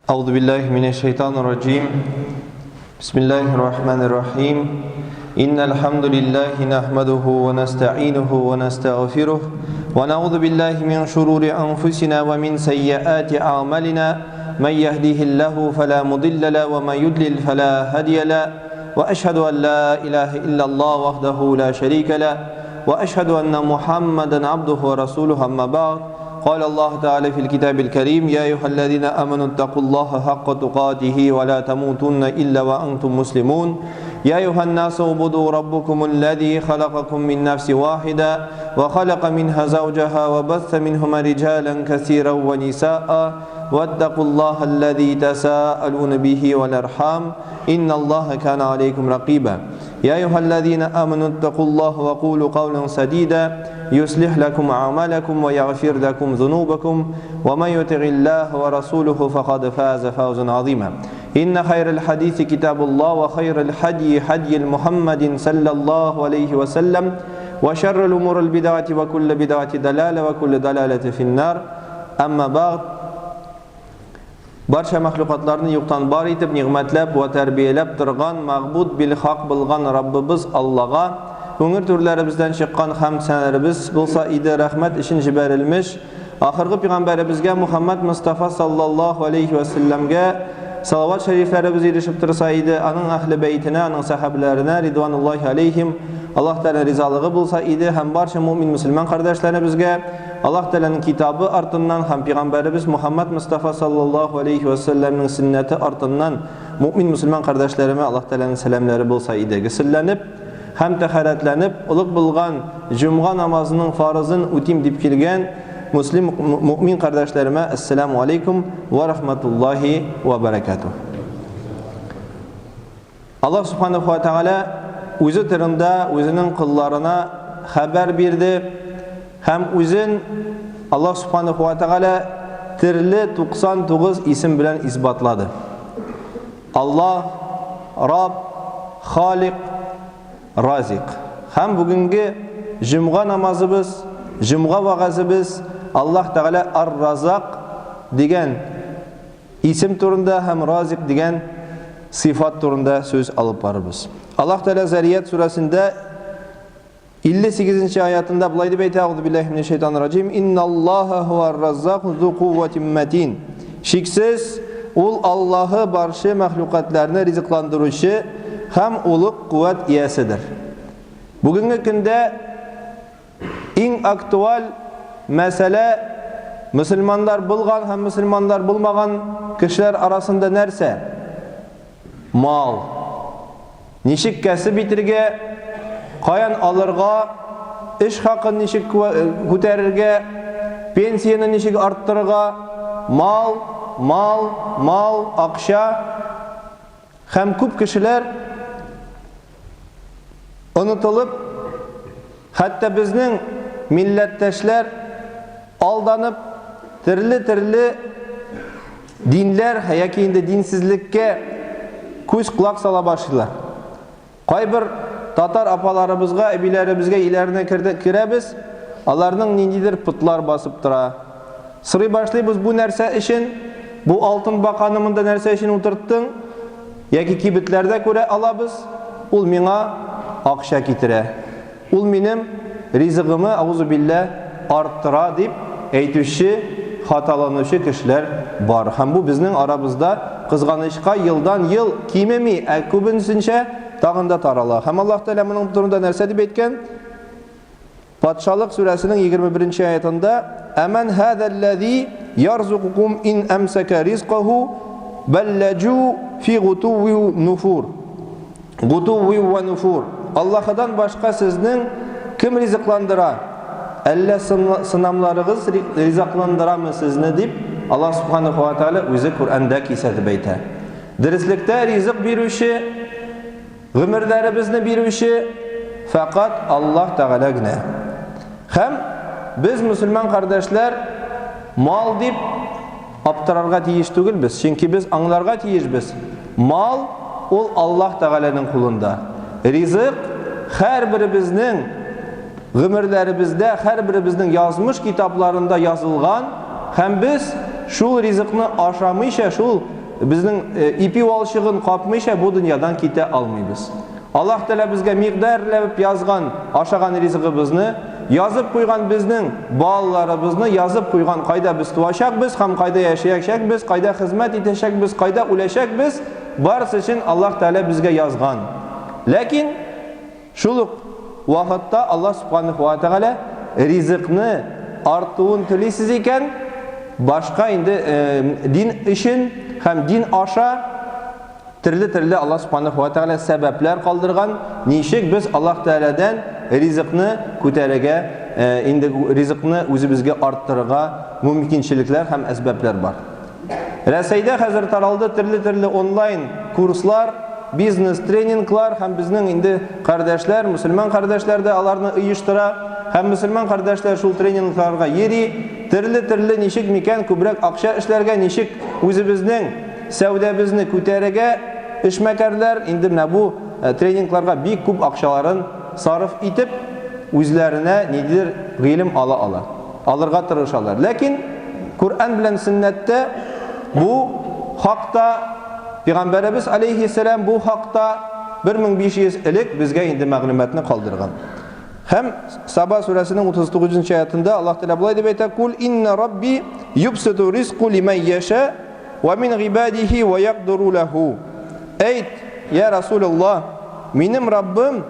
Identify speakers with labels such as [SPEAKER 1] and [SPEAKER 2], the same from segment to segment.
[SPEAKER 1] أعوذ بالله من الشيطان الرجيم بسم الله الرحمن الرحيم إن الحمد لله نحمده ونستعينه ونستغفره ونعوذ بالله من شرور أنفسنا ومن سيئات أعمالنا من يهده الله فلا مضل له ومن يضلل فلا هادي له وأشهد أن لا إله إلا الله وحده لا شريك له وأشهد أن محمدا عبده ورسوله أما بعد قال الله تعالى في الكتاب الكريم يا أيها الذين آمنوا اتقوا الله حق تقاته ولا تموتن إلا وأنتم مسلمون يا أيها الناس اعبدوا ربكم الذي خلقكم من نفس واحدة وخلق منها زوجها وبث منهما رجالا كثيرا ونساء واتقوا الله الذي تساءلون به والأرحام إن الله كان عليكم رقيبا يا أيها الذين آمنوا اتقوا الله وقولوا قولا سديدا يصلح لكم أعمالكم ويغفر لكم ذنوبكم ومن يطع الله ورسوله فقد فاز فوزا عظيما إن خير الحديث كتاب الله وخير الحدي حدي محمد صلى الله عليه وسلم وشر الأمور البدعة وكل بدعة دلالة وكل دلالة في النار أما بعد Барча мәхлукатларны юктан бар итеп, нигъмәтләп вә тәрбияләп торган Мәгъбуд бил хак булган Раббыбыз Аллага, күңел түрләребездән чыккан хәмд-сәнәләребез булса иде, рәхмәт өчен җибәрелмеш ахыргы пигамбәребезгә Мухәммәд Мостафа саллаллаһу алейһи вә сәлләмгә салават шәрифләребез ирешеп торса иде, аның әһле бәйтенә, аның сәхабәләренә ридвануллаһи алейһим, Аллаһ Тәгаләнең ризалыгы булса иде һәм барча муэмин-мөселман кардәшләребезгә Аллаһ Тәгаләнең китабы артыннан һәм пигамбәребез Мухаммад Мостафа саллаллаһу алейһи вә сәлләмнең сөннәте артыннан муэмин-мөселман кардәшләремә Аллаһ Тәгаләнең сәламнәре булса иде. Гөселләнеп һәм тәһарәтләнеп, олуг булган җомга намазының фарызын үтим дип килгән муслим муэмин кардәшләремә әссәламу алейкум вә рахматуллаһи вә бәрәкәтүһ. Аллаһ Субханаһу ва Тәгалә үзе турында үзенең колларына хәбәр бирде һәм үзен Аллаһ Субханаһу ва Тәгалә төрле 99 исем белән исбатлады. Аллаһ, Раб, Халик, Разик. Һәм бүгенге җомга намазыбыз, җомга вәгазебез Аллаһ Тәгалә Ар-Разак дигән Исем турында һәм Разик дигән сыйфат турында сүз алып барырбыз. Аллаһ Тәгалә Зарият сүрәсендә 58 нче аятында болай дип әйтә: Аузу биллаһи минәш шайтанир раҗим. Инналлаһа һуар раззаку зу кувватин матин. Шиксез, ул Аллаһы барча мәхлукатларны ризыкландыручы һәм улуг куәт ияседер. Бүгенге көндә Иң актуаль мәсьәлә мөселманнар булган һәм мөселманнар булмаган кешеләр арасында нәрсә? Мал. Ничек кәсеп итергә, каян алырга, эш хакын ничек күтәрергә, пенсияне ничек арттырырга, мал, мал, мал, акча. Һәм күп кешеләр онытылып, хәтта безнең милләттәшләр алданып, төрле-төрле динләр яки инде динсезлеккә күз колак сала башлыйлар. Кайбер татар апаларыбызга, әбиләребезгә өйләренә керәбез, аларның ниндидер потлар басып тора. Сорый башлыйбыз, бу нәрсә өчен? Бу алтын баканы монда нәрсә өчен утырттың? Яки кибетләрдә күрә алабыз, ул миңа акча китерә. Ул минем ризыгымы, аузу биллә, арттыра дип әйтүче, хаталанучы кешеләр бар. Һәм бу безнең арабызда кызганычка елдан-ел кимеми, ә күбесенчә тагын да тарала. Һәм Аллаһ Тәгалә моның турында нәрсә дип әйткән? Патшалык сүрәсенең 21 нче аятында Әмән һәзәлләзи ярзукукум ин әмсәкә ризкаху бәл ләҗу фи гутуви нуфур. Гутуви ва нуфур. Аллаһыдан башка сезнең кем ризыкландыра? Әллә сынамларыгыз ризыкландырамы сезне дип Аллаһ субханаһу ва тааля үзе Коръәндә кисәтеп әйтә. Дөреслектә ризык бирүче Гомерләребезне бирүче фәкать Аллаһ Тәгалә генә. Һәм без мөселман кардәшләр мал дип аптырарга тиеш түгелбез, чөнки без аңларга тиешбез, мал ул Аллаһ Тәгаләнең кулында. Ризык һәрберебезнең гомерләребездә, һәрберебезнең язмыш китапларында язылган һәм без шул ризыкны ашамыйча, шул безнең ипи валчыгын капмыйча бу дөньядан китә алмыйбыз. Аллаһ Тәгалә безгә микъдарләп язган ашаган ризыгыбызны, язып куйган безнең балаларыбызны, язып куйган кайда без туачакбыз һәм кайда яшәячәкбез, кайда хезмәт итәчәкбез, кайда үләчәкбез, барысы өчен Аллаһ Тәгалә безгә язган. Ләкин шул ук вакытта Аллаһ Субханаһу ва Тәгалә ризыкны артуын телисез икән, башка инде дин өчен һәм дин аша төрле-төрле Аллаһ Субханаһу ва Тәгалә сәбәпләр калдырган, ничек без Аллаһ Тәгаләдән ризыкны күтәрергә, инде ризыкны үзебезгә арттырырга мөмкинчелекләр һәм әсбаплар бар. Рәсәйдә хәзер таралды төрле-төрле онлайн курслар, бизнес-тренинглар һәм безнең инде кардәшләр, мөселман кардәшләр дә аларны оештыра һәм мөселман кардәшләр шул тренингларга йөри, төрле-төрле ничек микән күбрәк акча эшләргә, ничек үзебезнең сәүдәбезне күтәрергә эшмәкәрләр инде менә бу тренингларга бик күп акчаларын сарыф итеп, үзләренә ниндидер гыйлем ала ала. Алырга тырышалар. Ләкин Коръән белән сөннәттә бу хакта Пәйгамбәребез алейһиссәлам бу хакта 1500 элек безгә инде мәгълүматны калдырган. Һәм Саба сүрәсенең 39 нчы аятында Аллаһ Тәгалә болай дип әйтә: "Кул инна рабби юбситу ризку лиман яша ва мин гыйбадихи ва якдуру лаху". Әйт, я Расулуллаһ, минем Раббым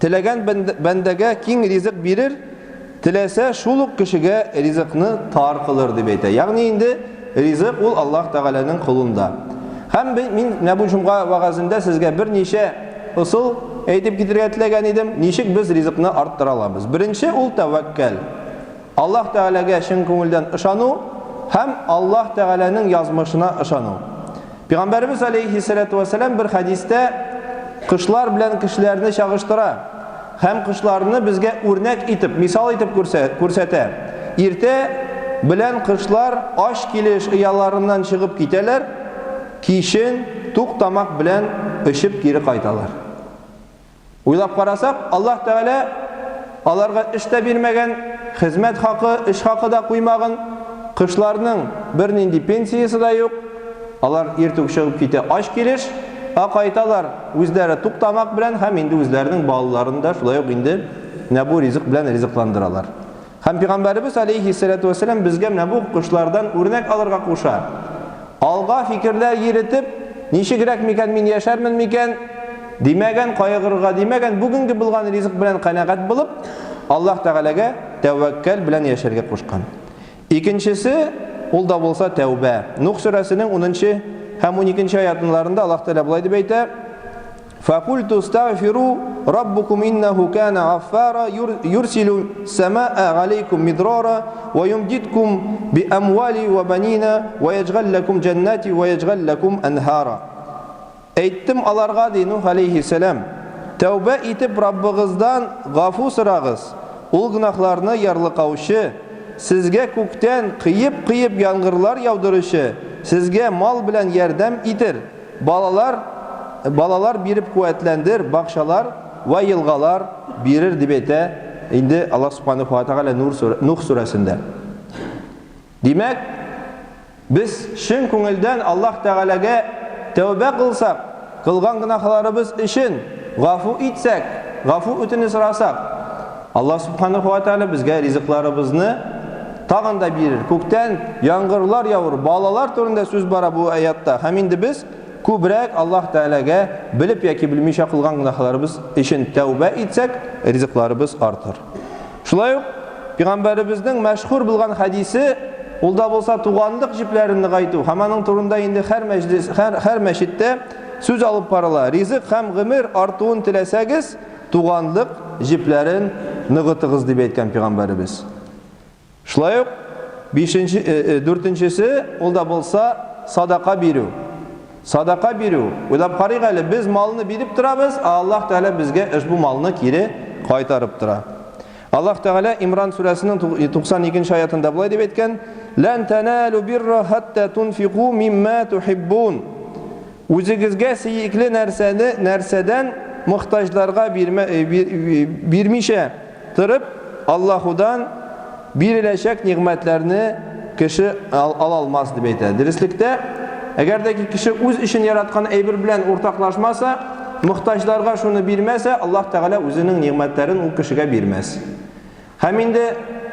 [SPEAKER 1] Теләгән бәндәгә киң ризык бирер, теләсә шул ук кешегә ризыкны тар кылыр, дип әйтә. Ягъни инде ризык ул Аллаһ Тәгаләнең кулында. Һәм мин менә бу җомга вәгазендә сезгә берничә ысул әйтеп китергә теләгән идем, ничек без ризыкны арттыра алабыз. Беренче ул тәвәккәл. Аллаһ Тәгаләгә чын күңелдән ышану һәм Аллаһ Тәгаләнең язмышына ышану. Пәйгамбәребез алейһиссалату вәссәлам бер хәдистә кошлар белән кешеләрне чагыштыра һәм кошларны безгә үрнәк итеп, мисал итеп күрсәтә. Иртә белән кошлар ач килеш ояларыннан чыгып китәләр, кичен тук тамак белән очып кире кайталар. Уйлап карасак, Аллаһ Тәгалә аларга эш тә бирмәгән, хезмәт хакы, эш хакы да куймаган, кышларның бернинди пенсиясе дә юк, алар иртүк чыгып китә ач килеш, ә кайталар үзләре тук тамак белән һәм инде үзләренең балаларын да шулай ук инде менә бу ризык белән ризыкландыралар. Һәм Пәйгамбәребез алейһиссәләтү вәссәлам безгә менә бу кошлардан үрнәк алырга куша. Алга фикерләр йөретеп, ничегрәк микән мин яшәрмен микән, димәгән, кайгырырга димәгән, бүгенге булган ризык белән канәгать булып, Аллаһ Тәгаләгә тәвәккәл белән яшәргә кушкан. Икенчесе, ул да булса тәүбә. Нух сүрәсенең 10 һәм 12 аятынларында Аллаһ Тәгалә болай дип әйтә: Фәкульту стагфиру раббукум иннәһу кана гаффара юрсилу самаа галәйкум мидрара ва юмдидкум би амвали ва банина ва яҗгаль ләкум җәннати ва яҗгаль ләкум анһара. Әйттем аларга, ди Нух алейһиссәлам, тәүбә итеп Раббыгыздан гафу сорагыз, ул гөнаһларны ярлыкаучы, сезгә күктән кыеп-кыеп яңгырлар яудыручы, сезгә мал белән ярдәм итер, Балалар, балалар биреп куәтләндер, бакчалар вә елгалар бирер дип әйтә инде Аллаһ Субханаһу ва Тәгалә Нур сүрә, Нух сүрәсендә. Димәк, без чын күңелдән Аллаһ Тәгаләгә тәүбә кылсак, кылган гөнаһларыбыз өчен гафу итсәк, гафу үтенү сорасак, Аллаһ Субханаһу ва Тәгалә безгә ризыкларыбызны тагын да бирер. Күктән яңгырлар явыр. Балалар турында сүз бара бу аятта. Һәм инде без күбрәк Аллаһ Тәгаләгә белеп яки белмичә кылган гөнаһларыбыз өчен тәүбә итсәк, ризыкларыбыз артыр. Шулай ук Пәйгамбәребезнең мәшһүр булган хәдисе, ул да булса туганлык җепләрен ныгайту һәм аның турында инде һәр мәҗлис, һәр, һәр мәчеттә сүз алып барыла. Ризык һәм гомер артуын теләсәгез, Туганлык җепләрен ныгытыгыз, дип әйткән пәйгамбәребез. Шулай ук бишенче, дүртенчесе, ул да булса садака бирү. Садака бирү. Уйлап карыйк әле, без малны биреп торабыз, ә Аллаһ Тәгалә безгә ошбу малны кире кайтарып тора. Аллаһ Тәгалә Имран сүрәсенең 92 нче аятында болай дип әйткән: "Лән таналу бирра хатта тунфику мимма тухиббун." Үзегезгә сөекле нәрсәне, нәрсәдән мохтаҗларга бирмә, бирмичә торып, Аллаһудан биреләчәк нигъмәтләрне кеше ала алмас дип әйтә. Дөреслектә, әгәр дә ки кеше үз өчен яраткан әйбер белән уртаклашмаса, мохтаҗларга шуны бирмәсә, Аллаһ Тәгалә үзенең нигъмәтләрен ул кешегә бирмәс. Һәм инде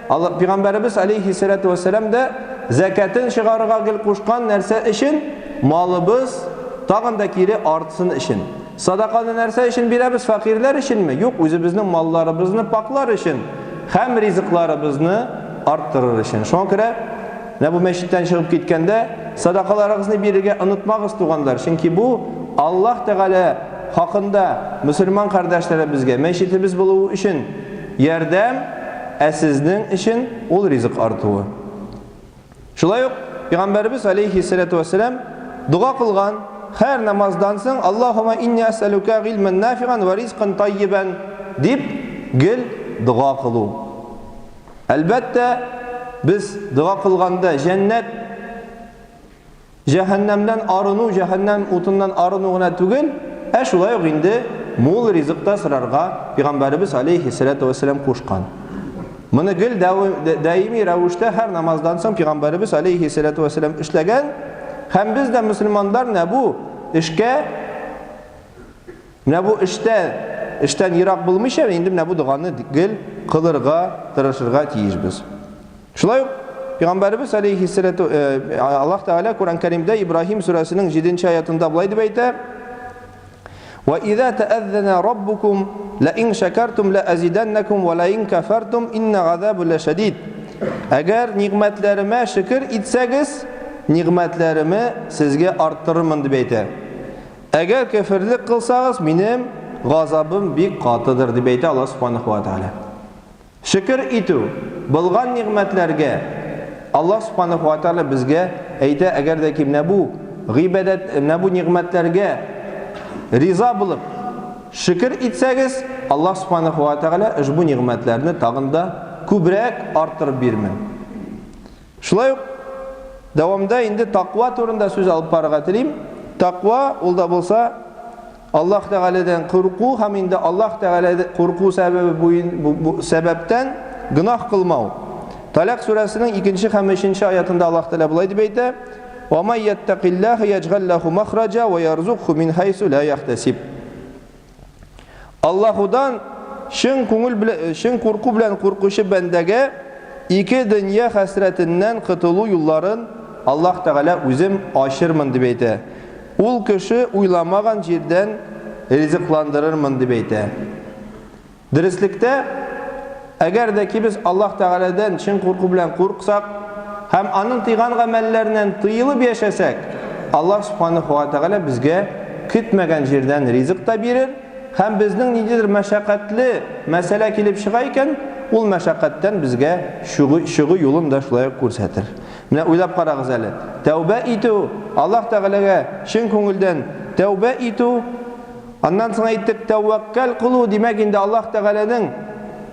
[SPEAKER 1] Пәйгамбәребез алейһиссалату вәссәлам да зәкәтен чыгарырга гел кушкан нәрсә өчен? Малыбыз тагын да кире артсын өчен. Садаканы нәрсә өчен бирәбез? Фәкыйрьләр өченме? Юк, үзебезнең малларыбызны паклар өчен һәм ризыкларыбызны арттырыр өчен. Шуңа күрә менә бу мәчеттән чыгып киткәндә садакаларыгызны бирергә онытмагыз, туганнар, чөнки бу Аллаһ Тәгалә хакында мөселман кардәшләребезгә мәчетебез булуы өчен ярдәм, ә сезнең өчен ул ризык артуы. Шулай ук Пәйгамбәребез алейхиссалату вәссәлам дога кылган һәр намаздан соң Аллаһума инни әсәлүкә гыйльмән нафиган ва ризкан таййибан дип гел дога кылу. Әлбәттә, без дога кылганда җәннәт Җәһәннәмнән арыну, җәһәннәм утыннан арыну гына түгел, ә шулай ук инде мул ризык та сорарга Пәйгамбәребез алейһиссәләтү вәссәлам кушкан. Моны гел даими рәвештә һәр намаздан соң Пәйгамбәребез алейһиссәләтү вәссәлам эшләгән һәм без дә мөселманнар менә бу эшкә менә бу эштә эштән ерак булмыйча инде менә бу доганы гел кылырга тырышырга тиешбез. Шулай ук Пәйгамбәребез алейхиссалату э, Аллаһ Тәгалә Коръән Кәримдә Ибраһим сүрәсенең 7 аятында болай дип әйтә: "Ва иза тәәззәнә раббукум ла ин шакартум ла азиданнакум ва ла ин кафартум инна газабу лашадид." Әгәр нигъмәтләремә шөкер итсәгез, нигъмәтләреме сезгә арттырырмын дип әйтә. Әгәр кәферлек кылсагыз, минем газабым бик катыдыр дип әйтә Аллаһ Субханаһу ва Тәгалә. Шөкер итү, булган нигъмәтләргә Аллаһ Субханаһу ва Тәгалә безгә әйтә, әгәр дә ки менә бу гыйбадәт, менә бу нигъмәтләргә риза булып, шөкер итсәгез, Аллаһ Субханаһу ва Тәгалә ошбу нигъмәтләрне тагын да күбрәк арттырып бирмен. Шулай ук дәвамда инде таква турында сүз алып барырга телим. Таква ул да булса Аллаһ Тәгаләдән курку һәм инде Аллаһ Тәгаләдән курку сәбәбе буен бу, бу, сәбәптән гөнаһ кылмау. Талак сүрәсенең 2 һәм 3 аятында Аллаһ Тәгалә болай дип әйтә: "Ва май яттакиллаһа яҗгал лаху махраҗа ва ярзукху мин хайсу ла яхтасиб." Аллаһудан чын күңел белән, чын курку белән куркучы бәндәгә ике дөнья хәсрәтеннән котылу юлларын Аллаһ Тәгалә үзем ачырмын дип әйтә. Ул кеше уйламаган җирдән ризыкландырырмын дип әйтә. Дөреслектә, әгәр дә ки без Аллаһ Тәгаләдән чын курку белән курксак һәм аның тыйган гамәлләреннән тыелып яшәсәк, Аллаһ Субханаһу ва Тәгалә безгә көтмәгән җирдән ризык та бирер һәм безнең ниндидер мәшәкатьле мәсьәлә килеп чыга икән, ул мәшәкатьтән безгә чыгу, чыгу юлын да шулай ук күрсәтер. Менә уйлап карагыз әле. Тәүбә итү, Аллаһ Тәгаләгә чын күңелдән тәүбә итү, Аннан соң әйттек, тәвәккәл кылу, димәк инде Аллаһ Тәгаләнең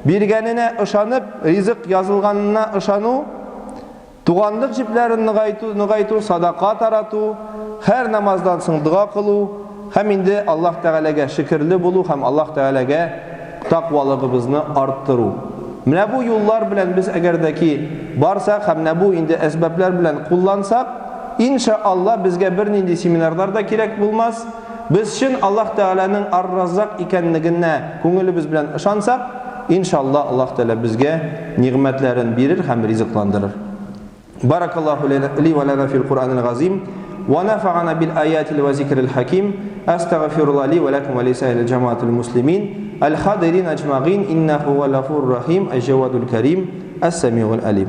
[SPEAKER 1] биргәненә ышанып, ризык язылганына ышану, туганлык җепләрен ныгайту, ныгайту, садака тарату, һәр намаздан соң дога кылу һәм инде Аллаһ Тәгаләгә шөкерле булу һәм Аллаһ Тәгаләгә таквалыгыбызны арттыру. Менә бу юллар белән без әгәр дә ки барсак һәм менә бу инде әсбаблар белән куллансак, инша Аллаһ безгә бернинди семинарлар да кирәк булмас. Без чын Аллаһ Тәгаләнең Ар-Раззак икәнлегенә күңелебез белән ышансак, иншалла Аллаһ Тәгалә безгә нигъмәтләрен бирер һәм ризыкландырыр. Баракаллаһу ли ва лана фил Куръанил газим ва нафагана бил аятил ва зикрил хаким. Астагфирулла ли ва лакум ва лисаирил джамаатил муслимин аль-хадирин аджмагин иннаху хуал гафурур рахим аль-джавадул карим ас-самиул алим.